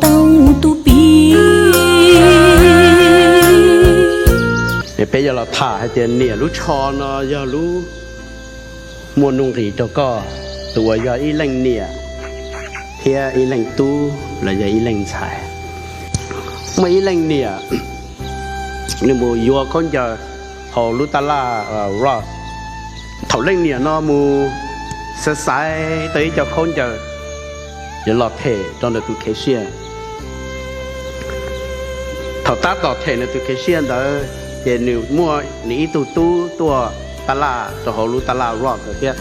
tau tus pi. Peb yuav los tham hais tias niam lub tsho no yog lub muaj nuj nqis rau koj, tus uas yog ib leej niam thiab ib leej tub los yog ib leej ntxhais. Muaj ib leej niam, nws mus yuav khaub ncaws hauv lub taj laj Ross. Thaum leej niam no mus xaiv xaiv tau ib co khaub ncaws yuav los them rau ntawm tus cashier. Thaum tab tom them ntawm tus cashier ntawd ces nws muaj nws ib tug tub tuaj taj laj rau hauv lub taj laj Ross thiab.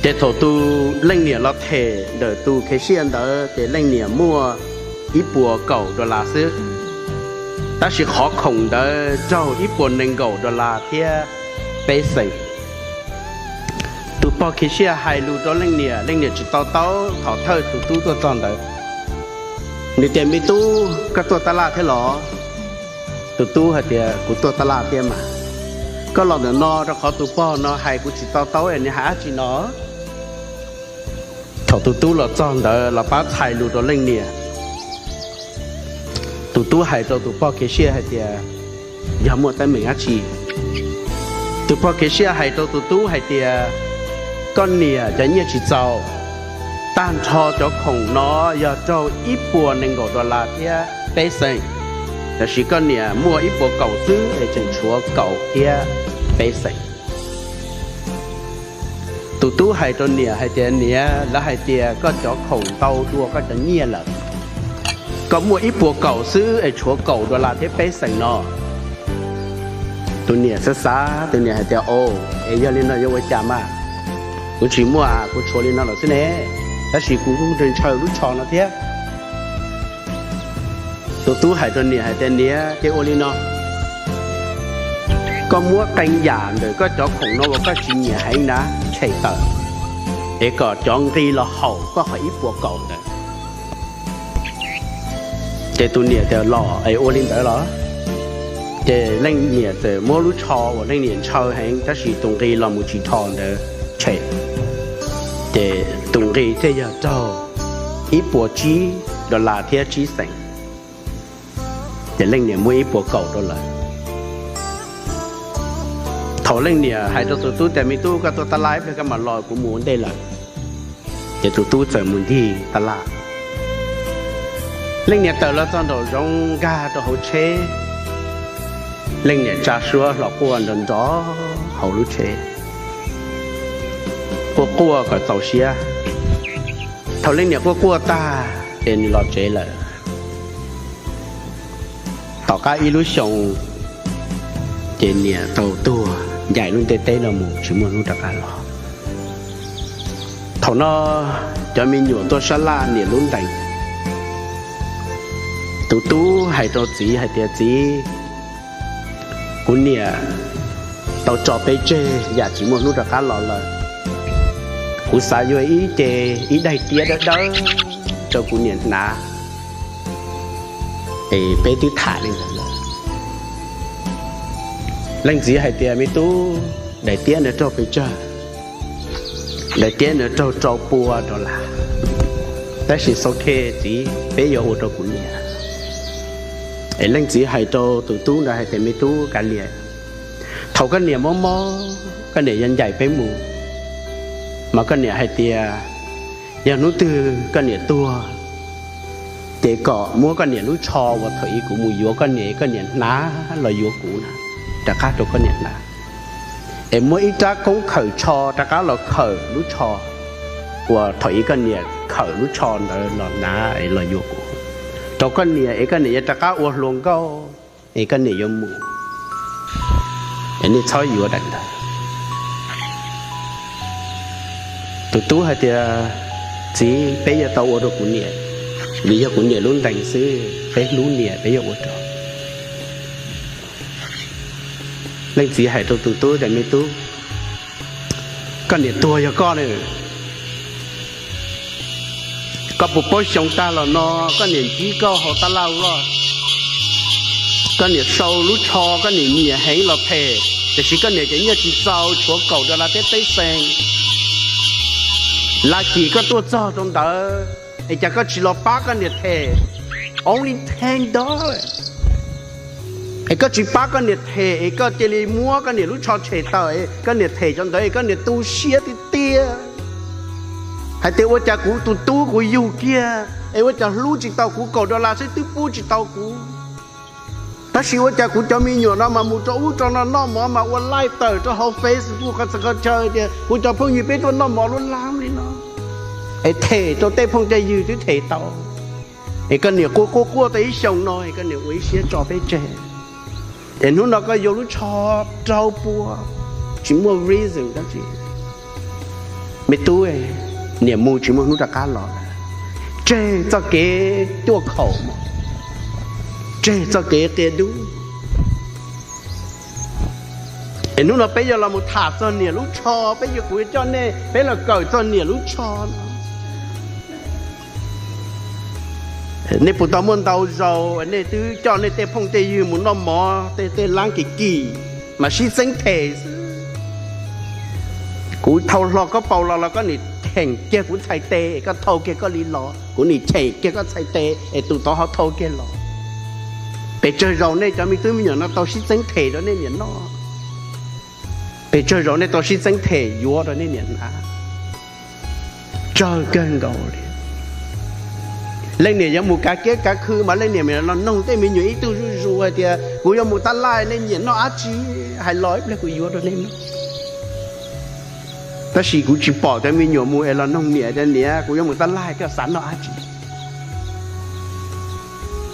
Ces thaum tus leej niam los them ntawm tus cashier ntawd ces leej niam muaj ib puas kaum dollar xwb, tab sis qhov khoom ntawd raug ib puas nees nkaum dollar thiab peb xees. Tus pog cashier hais lus rau leej niam, leej niam tsis to taub thaum thawj tus tub tuaj txog ntawd. Nws tias, me tub, koj tuaj taj laj thiab los? Tus tub hais tias, kuv tuaj taj laj thiab mas. Koj los ntawm no rau qhov tus pog no hais kuv tsis to taub nws hais dab tsi no. Thaum tus tub los txog ntawd los pab txhais lus rau leej niam, tus tub hais rau tus pog cashier hais tias, yog muaj teeb meem dab tsi? Tus pog cashier hais rau tus tub hais tias, koj niam cov nyiaj tsis txaus, tag nrho cov khoom no yog raug ib puas nees nkaum dollar thiab peb xees, tab sis koj niam muaj ib puas kaum xwb es tseem tshuav kaum thiab peb xees. Tus tub hais rau niam hais tias, niam, lawv hais tias koj cov khoom ntau dua koj cov nyiaj lawm, koj muaj ib puas kaum xwb es tshuav kaum dollar thiab peb xees no. Tus niam xav xav, tus niam hais tias, o, es yog li no yuav ua cas mas? Kuv tsis muaj, kuv tshuav li no lawm xwb ne, tab sis kuv kuj ntshaw lub tsho no thiab. Tus tub hais rau niam hais tias, niam, ces ua li no, koj muab qee yam ntawm koj cov khoom no uas koj tsis nyiam heev na tshem tawm, es kom cov nqi los haum koj qhov ib puas kaum ntawd. Ces tus niam tias, los es ua li ntawd los. Ces leej niam txawm muab lub tsho uas leej niam ntshaw heev tab sis tus nqi los mus tsis dhos ntawd tshem, ces tus nqi thiaj yog raug ib puas tsib dollar thiab tsib xees. Ces leej niam muab ib puas kaum rau lawm. Thaum leej niam hais rau tus tub tias, me tub, koj tuaj taj laj ib pliag koj mam los, kuv mus ua ntej lawm. Ces tus tub txawm mus ncig taj laj. Leej niam tawm los txog nraum zoov nkag rau hauv tsheb, leej niam tsa suab hlo quaj nrov nrov hauv lub tsheb, quaj quaj kom txaus siab. Thaum leej niam quaj quaj tag ces nws los tsev lawm. Tom qab ib lub xyoo, ces niam tau tuag ncaim lub ntiaj teb no mus tsis muaj hnub rov qab los. Thaum no cov me nyuam tuaj sab laj niam lub ntees. Tus tub hais rau txiv hais tias, txiv, kuv niam tau tso peb tseg yam tsis muaj hnub rov qab los lawm. Kuv xav yuav ib ce, ib daim tiab dawb dawb rau kuv niam hnav, es peb twb tham li ntawd lawm. Leej txiv hais tias, me tub, daim tiab ntawd raug pes tsawg? Daim tiab ntawd raug rau pua dollar. Tab sis xau khe txiv, peb yuav ua rau kuv niam. Es leej txiv hais rau tus tub ntawd hais tias, me tub kav liam, thaum koj niam mob mob koj niam yuav ncaim peb mus, mas koj niam hais tias yog hnub twg koj niam tuag, ces kom muab koj niam lub tsho uas thaum ub kuv mus yuav koj niam, koj niam hnav los yuav kuv na, rov qab rau koj niam hnav. Es muab ib rab koob khawm tsho rov qab los khawm lub tsho uas thaum ub koj niam khawm lub tsho ntawd los hnav los yuav kuv rau koj niam, es koj niam yuav rov qab ua hluas nkauj, es koj niam yuav mus. Nej txhob yuav daim ntawd. Tus tub hais tias, txiv, peb yuav tau ua rau kuv niam, vim yog kuv niam lub ntees xwb, peb hlub niam peb yuav ua rau. Leej txiv hais rau tus tub tias, me tub, koj niam tuag yog koj na. Koj puas paub xyoo tag los no koj niam ntsib koj hauv taj laj loj, koj niam sau lub tsho koj niam nyiam heev los phem, tiam sis koj niam cov nyiaj tsis txaus tshuav kaum dollar thiab peb xees. Laj kis koj tuaj txog rau ntawd, es cas koj tsis los pab koj niam them? Only ten dollars. Es koj tsis pab koj niam them es koj cia li muab koj niam lub tsho tshem tawm, koj niam them cov ntawd es koj niam tu siab tiag tiag hais tias ua cas kuv tus tub kuv yug kiag es ua cas hlub tsis tau kuv, kaum dollar xwb twb pub tsis tau kuv. Tab sis ua cas kuv cov me nyuam no mas mus rau ub rau no noj mov mas ua live tawm rau hauv Facebook qhov txhia qhov chaw tias kuv cov phooj ywg peb tuaj noj mov lub lab li no. Es them rau tej phooj tej ywg twb them tau. Es koj niam quaj quaj quaj tau ib xyoos no es koj niam ua ib siab tso peb tseg. Es hnub no koj yuav lub tsho rau puas, tsis muaj reason dab tsi. Me tub, niam mus tsis muaj hnub rov qab los lawm. Tseg txoj kev cuaj khaum mos, tseg txoj kev qia dub. Es hnub no peb yuav los mus tham txog niam lub tsho, peb yuav, kuv yuav coj nej peb los kawm txog niam lub tsho no. Nej puas tau muaj ntau zaus nej twb coj nej tej phooj tej ywg mus noj mov tej tej lab kim kim mas sib txeeb them xwb. Kuv thau hlo koj paus los los koj nim cheem kiag kuv txhais tes, koj thau kiag koj li los kuv nim cheem kiag koj txhais tes es tus tod ho thau kiag los. Pes tsawg zaus nej cov me tub me nyuam no tau sib txeeb them rau nej niam noj? Pes tsawg zaus nej tau sib txeeb them yuav rau nej niam hnav? Tsawg kawg nkaus li. Leej niam yuav mus kav kiab kav khw mas leej niam mam los noog tej me nyuam ib tug zuj zus hais tias kuv yuav mus tab laj, nej nyiam noj dab tsi? Hais los ib pliag kuv yuav rau nej noj. Tab sis kuv tsis pom cov me nyuam mus es los noog niam tias niam kuv yuav mus tab laj koj xav noj dab tsi?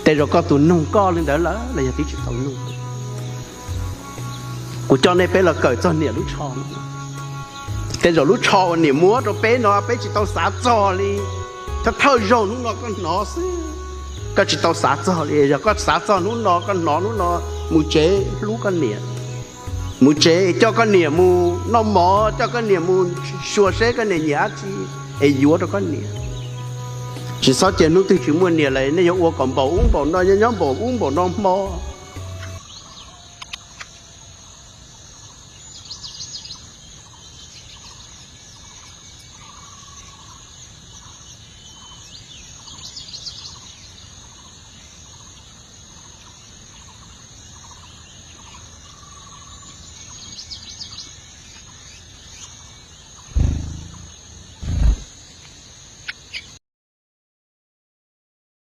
Tej zaum koj tus noog koj li ntawd lawm los yog twb tsis tau noog. Kuv coj nej peb los kawm txog niam lub tsho no. Tej zaum lub tsho uas niam muab rau peb no peb tsis tau xav txog li. Thawj thawj zaug hnub no koj hnov xwb, koj tsis tau xav txog li. Yog koj xav txog hnub no, koj hnov hnub no, mus tsev hlub koj niam. Mus tsev coj koj niam mus noj mov, coj koj niam mus xyuas seb koj niam nyiam dab tsi es yuav rau koj niam. Tsis txhob cia hnub twg tsis muaj niam lawm nej yuav ua kom npaum ub npaum no, nyob nyob npaum ub npaum no hmo.